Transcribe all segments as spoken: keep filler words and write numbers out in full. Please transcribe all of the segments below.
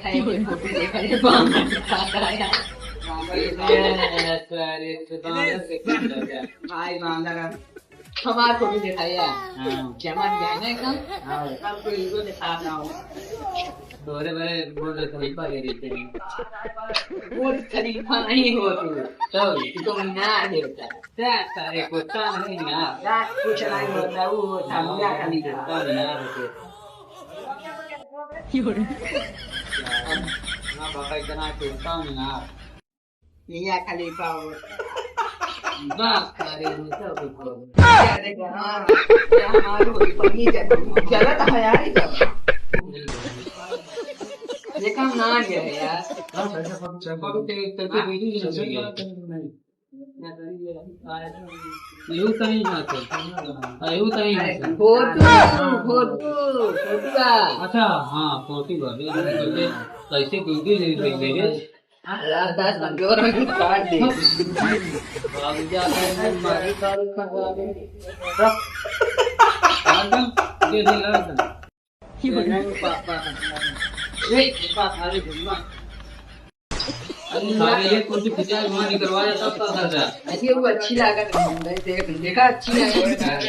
है, ये फोटो देखा, ये बांदर दिखाता है। बांदर दिखाता है। ए, सारे तो बांदर से खेलता है। भाई बांदर है। हमार फोटो दिखाया। हाँ। जमा जाने का। हाँ। सबको हीरो दिखाता हूँ। तोरे बड़े बुर्ज खलीफा के देते हैं। बुर्ज खलीफा नहीं हो तू। चल, तू तो मीनार देवता। क्या सारे कुत्ता नहीं ना। क्या कुछ नहीं होता, वो होता, मीनार खलीफा। कुत्ता मीनार होते। हाँ, बाबा इतना कुत्ता मीनार। मियाँ खलीफा हो। बस, अरे, वो सब कुछ हो। क्या देखो, हाँ, क्या हमारे को पन्नी चल-, चलत है यार, ये सब। ये काम ना गया है यार। हाँ, भाई साहब, हम चल पड़ो। पड़ो के, करके हाँ। दे दीजिए, चल चल पड़ो। नहीं। यहू तहीं है तो। हाँ, यहू तहीं है तो। फोटो, फोटो, फोटुआ। अच्छा, हाँ, फोटो बा। ये करके कैसे वीडियो ले लेंगे? यार, दस कमजोर में कुछ काट दे। भाग जा, भाग जा, भाग जा। भाग जा, ये भी लड़ जा। ये नहीं पापा। ए, पापा, अरे, घुमा। अरे, सारे ये कुर्सी खिंचा के वहाँ निकलवा जाता, तब था जा। अरे, वो अच्छी लागत है, देख, देखा, अच्छी लागत है।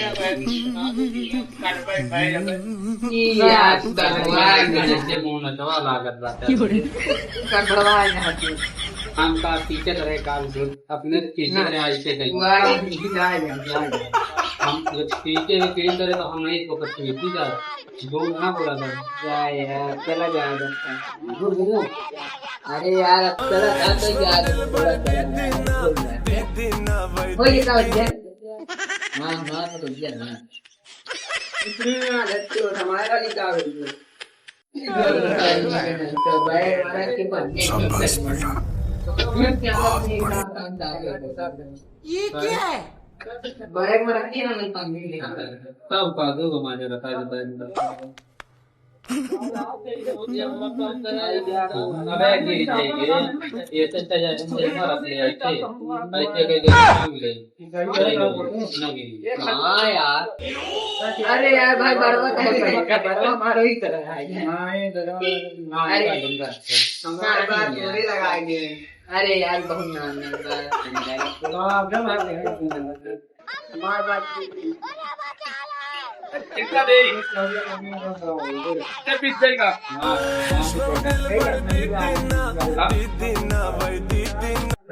ये यार, भगवान, जैसे मुंह नचवा लागत बा। गड़बड़वा है यहाँ पे। हम का पीछे रहे काल से, अपने पीछे ना। रहे आज के कहीं। वाह, ये जाए, जाए, जाए। हम जब पीछे भी कहीं करे तो हम नहीं तो कुछ नहीं जा। जो ना बोला था। जाए यार, चला जाए बस। बोल दो। अरे यार, अब चला, अब तो जा, बोला, चला, चला। हो गया, क्या हो गया? हाँ, हाँ, तो हो गया ना। इतनी आदत तो हमारे वाली का हो गई। शाबाश बेटा। ये क्या है? बैग में रखिए ना, नहीं पानी। तब का दो गो माने रखा है बैग में। अबे गिर जाएंगे। ये तो सजा से मार अपने ऐसे। ऐसे करके मांग ले। हाँ यार। अरे यार भाई, बड़वा कहे भाई, बड़वा मारो ही तरह है। अरे, हमारे बात थोड़ी लगाएंगे। अरे यार, बहुत नाम है। हमारे बात कितना दे? कितने पीस देगा? हाँ।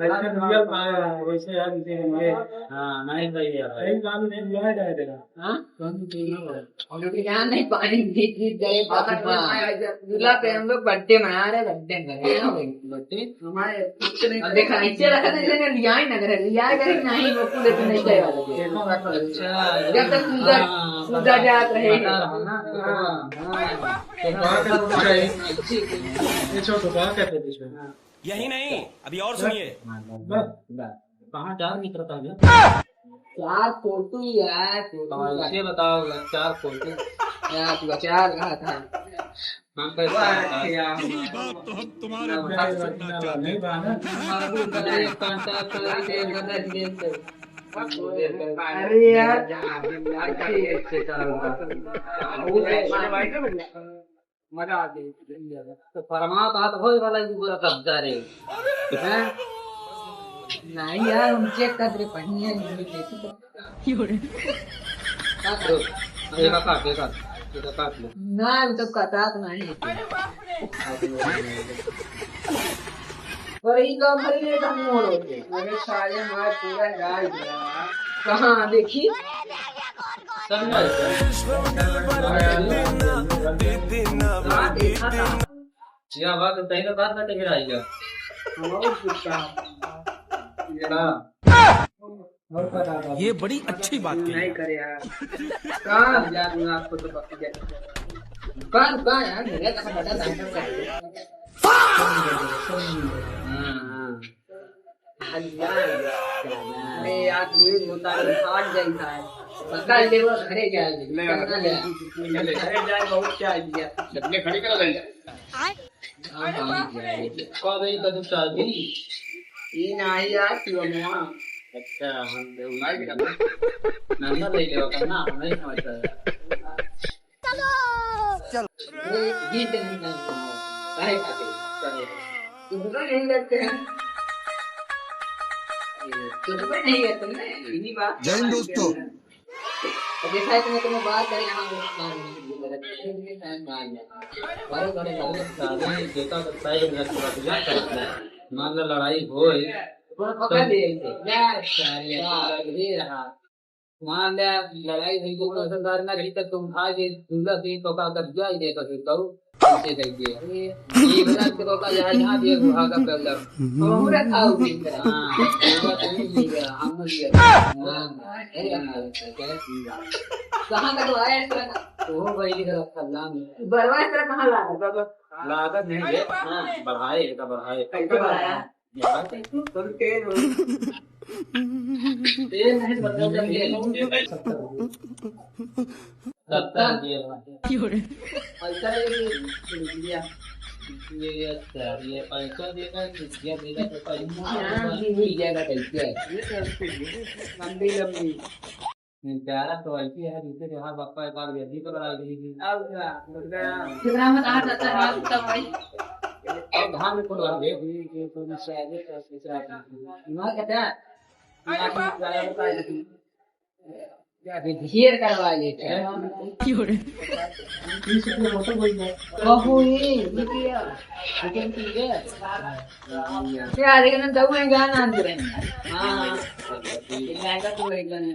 ऐसे रियल पाया है, वैसे यार, इसे हमारे हाँ, नहीं सही है भाई। सही काम नहीं दिया है, जाए देगा। हाँ? कौन सी चीज़ है? हम लोग के यहाँ नहीं, पानी भीग भीग गए, बाहर में हाँ। पाया जाए। झूला पे हम लोग बर्थडे मना रहे, बर्थडे में गए ना भाई। बर्थडे? हमारे कुछ नहीं अब देखा, ऐसे रखा था, जैसे लियाई ना करे, लियाई करे, नहीं, वो पूरे तो नहीं गए वाले थे। देखो, अच्छा, जब तक कूदा, हाँ, कूदा पता, जात रहे। पता रहा ना, हाँ, हाँ। तो कहाँ का रोटी चाहिए? ये छोटू, कहाँ का है इसमें? हाँ। यही नहीं, अभी और सुनिए। बस, बस। कहाँ चार मित्र था क्या? चार फोटो यार, फोटो तो का। ऐसे बताओ यार, चार फोटो। यार, तू चार कहा था। हम कैसे वाह, बताओ? क्या ये बात तो हम तुम्हारे मुंह से सुनना चाहते हैं। हमारे ऊपर एक कांटा तो एक गदा ही दे दो। अरे यार। यार, क्या ये चेता होगा? मजा आ गई। तो फरमाओ तो हाथ होए वाला ही पूरा कब्जा रे। हैं? नहीं यार, हम चेक कर रहे, पहनी है, नहीं देखी तो। काट लो। ये का काट, ये काट, ये का काट लो। ना, हम तो कटात नहीं। और ई का भरी रे, हम मोड़ होते। अरे साले, हमारा पूरा गाय गया। कहाँ देखी? सब ना है। हाँ, देखा था। या बात तैने बात ना टकराई का। हमारा कुत्ता। ये ना। और पता था। ये बड़ी अच्छी बात कही। नहीं करे यार। कहाँ? यार, मैं आपको तो पक्की कहता हूँ। कहाँ, कहाँ यार? मेरे तो बड़ा लाइसेंस है। हाँ, हाँ। अरे यार, ये होता है, भाग जाता है। पकड़ ले, वो घरे जाए। ले, पकड़ ले। ले, ले। घरे जाए, बहुत चाय दिया। चटनी खड़ी करा ले। हाँ, हाँ, जाए। कब है कदम शादी? ये नहीं यार, शिवमुआ। अच्छा, हम देव नहीं करना। नंबर ले लेवा करना, हम नहीं समझता। चलो। ये, ये तो नहीं करना। काहे खातिर? तुमको नहीं करते हैं। तुमको नहीं करते ना, इन्हीं बात जय हिंद दोस्तों। तो देखा है, तुम्हें, तुम्हें बात करें, यहाँ पे मान लो, बड़े, बड़े, बड़े, बड़े, बड़े, सारे देता तो सारे घर से बात ना करते हैं। मान लो लड़ाई होए, तो पकड़ लिए इसे। यार, सारे यार, ये रहा। मान ले, लड़ाई हुई तो कोई सरदार ना रही, तो तुम खा के दूल्हा से तो का कर दिया, ये तो फिर कहू, ऐसे कर दिए। ये बना के तो का यहाँ, यहाँ दिए, वहाँ का कर लो। तो हम पूरा खाओ भी। हाँ, पूरा तो नहीं दिया, हम नहीं दिया। हाँ, हाँ, ये रहा, क्या चीज़ है? कहाँ का तो आया इस तरह का? तो हो गई इधर, अल्लाह में। बरवा इस तरह कहाँ ला? लागत नहीं है। हाँ, बढ़ाए, इतना बढ़ाए। कैसे बढ़ाया? यार, तुम तेज हो। तेज नहीं, मतलब, जब ये सत्तर हो। सत्तर दिए भाई। क्यों रे? पैसा ये, ये, ये, ये, ये, अच्छा, ये पैसा देगा, ये देगा, तो पैसा हाँ, ये मिल जाएगा, कैसे है? ये तो ऐसे ही है, लंबी, लंबी। बेचारा तो ऐसी है, जिसे कि हाँ, बप्पा एक बार वेदी तो लड़ा दी थी। अब क्या? अब क्या? कितना मत आ जाता है, मालूम तब भाई। अब धान में कौन आ गया? ये, ये तो शायद है, तो ऐसे आप दिमाग कहता है, दिमाग में क्या होता है, लेकिन क्या फिर ढेर करवा लेते हैं। क्यों रे? बहू ही, ये क्या? लेकिन ठीक है। क्या, लेकिन हम जाऊँ, मैं गाना आन करें। हाँ, हाँ। ये गाएगा तो एक गाना।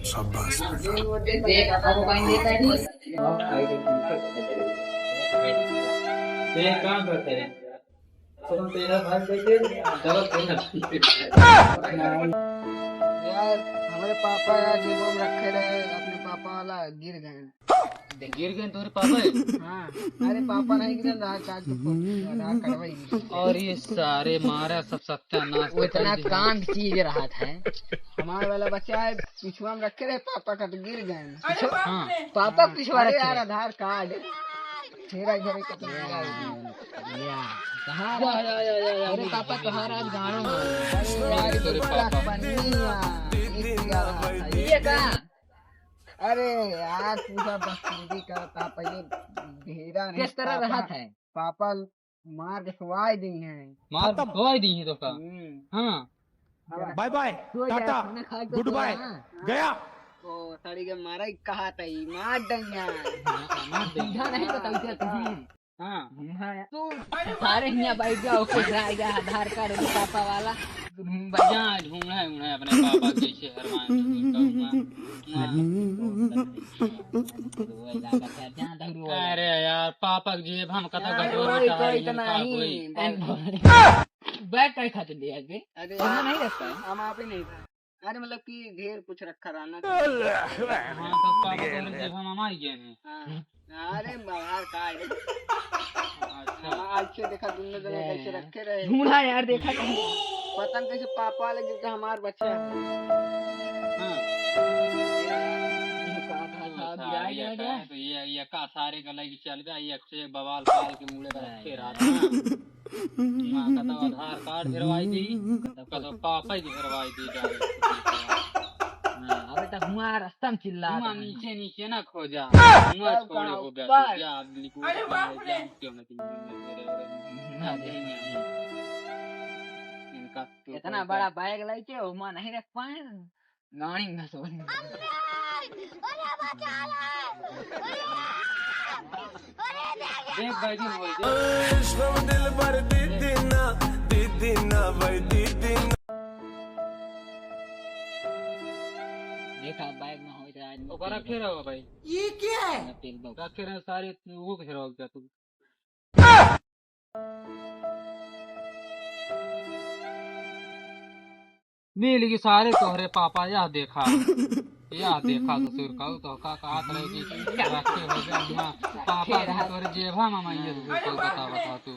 शाबाश बेटा। यार, हमारे पापा यार जेब में रखे रहे, अपने पापा वाला गिर गए। गिर गए तोरे पापा? हाँ, अरे पापा नहीं गिरे, आधार कार्ड तो फोटो, आधार कार्ड वही गिर गए। और ये सारे मारा सब सत्यानाश वो इतना कर दिया। कांड चीज रहा था। हमारे वाला बच्चा है, पिछुआ में रखे रहे, पापा का तो गिर गए। अरे बाप हाँ। रे। पापा पिछुआ अरे रखे यार, रहे। आधार कार्ड। तेरा घर का तो या, या, या, या, या। अरे पापा, तोहार आज गाना है। अरे यार, ये तो अरे बड़ा पापा। Funny है। ये क्या रहा था? ये का? अरे यार, पूरा बकचोदी करता, पहले घेरा नहीं किस तरह पापा, रहा था? पापा मार के सोवाई दी हैं। मार के सोवाई दी हैं तो का? हम्म। हाँ। बाय बाय, सो जा, टाटा, खाना खा के गुड सो बाय, जा। गया। ओ, साड़ी के मारा ही कहा था, ई मार दइया। मार दइया। सीधा नहीं बताई थे तुझे। हाँ। तू सारे हियाँ बैठ जाओ, कुछ रह गया, आधार कार्ड और पापा वाला। ढूंढ बजा, ढूंढे, ढूंढे अपने पापा के, जैसे हरवाएं, ढूंढ, ढूंढ, ढूंढ। अरे यार, पापा के जेब हम कतौ हाँ, गटोर में कोई, कोई तो नहीं। बैग काहे खातिर ले आए बे? अरे वहाँ यार, नहीं रखता है। हम आप ही नहीं था। अरे मतलब कि ढेर कुछ रखा रहा ना। हाँ, तो पापा तोरे जेब हम आई गए हैं। हाँ। अरे बाहर का है? अच्छा। हाँ, अच्छे देखा, दोनों जने कैसे रखे रहे। ढूंढा यार, देखा कहीं। पता नहीं कैसे पापा वाले गिर के हमार बच्चा है। हाँ। ये कहा था, था, गिरा गया क्या? तो ये, ये का सारे गले की चल गया, ये अच्छे बवाल पाल के मुड़े का रखे रहा था। हाँ, कतौ आधार कार्ड हेरवाई दी, कतौ पापा के हेरवाई दी direct। हाँ, अबे तो हुआं रास्ता में चिल्ला हुआं रहा है। नीचे, नीचे ना खोजा। हुआं सब छोड़े गाँव हो गया, ऊपर। तो क्या आदमी को अरे बाप रे। क्यों ना तुम ना देंगे। इनका तो इतना कोई बड़ा बैग लेके ओमा नहीं रख पाए। गाड़ी में घसोल। देख भाई जी, बोल दे। इश्क दिलबर दीदी ना, दीदी ना भाई दीदी ना। देखा, बैग में होई तो आज ओकरा रखे रहो भाई। ये क्या है? रखे रहे सारे, वो घेरो हो गया तू। मिल गई सारे तोहरे पापा, यह देखा, यह देखा ससुर का, तो का कहत रहे कि रखे हो गए, हाँ, पापा भी तोहरे जेबा में मांगे ससुर का, बता, बता तू।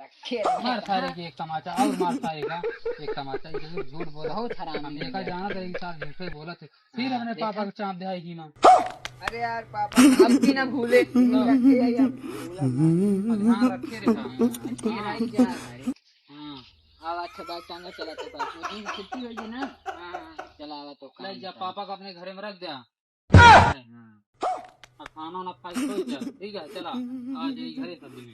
मार सारे के एक तमाचा और मार सारे का एक तमाचा। ये तो झूठ बोला। बहुत हरामी अब है देखा यार। जाना तो एक साल झूठे बोला थे। फिर हाँ, अपने पापा देखा। को चाप दे आएगी माँ। अरे यार पापा, अब भी ना भूले। रखे हैं यार। ध्यान रखे रे बाबा। हाँ। हाँ। अब अच्छा बात टांगा चला तो पास। वो दिन छुट्टी होगी ना? हाँ। चला आवा तो ले काम जा, बता। पापा को अपने घरे में रख दे। हाँ। अब खाना वाना खा के सो जा। ठीक है, चला। आ जाइए घरे सब दिन।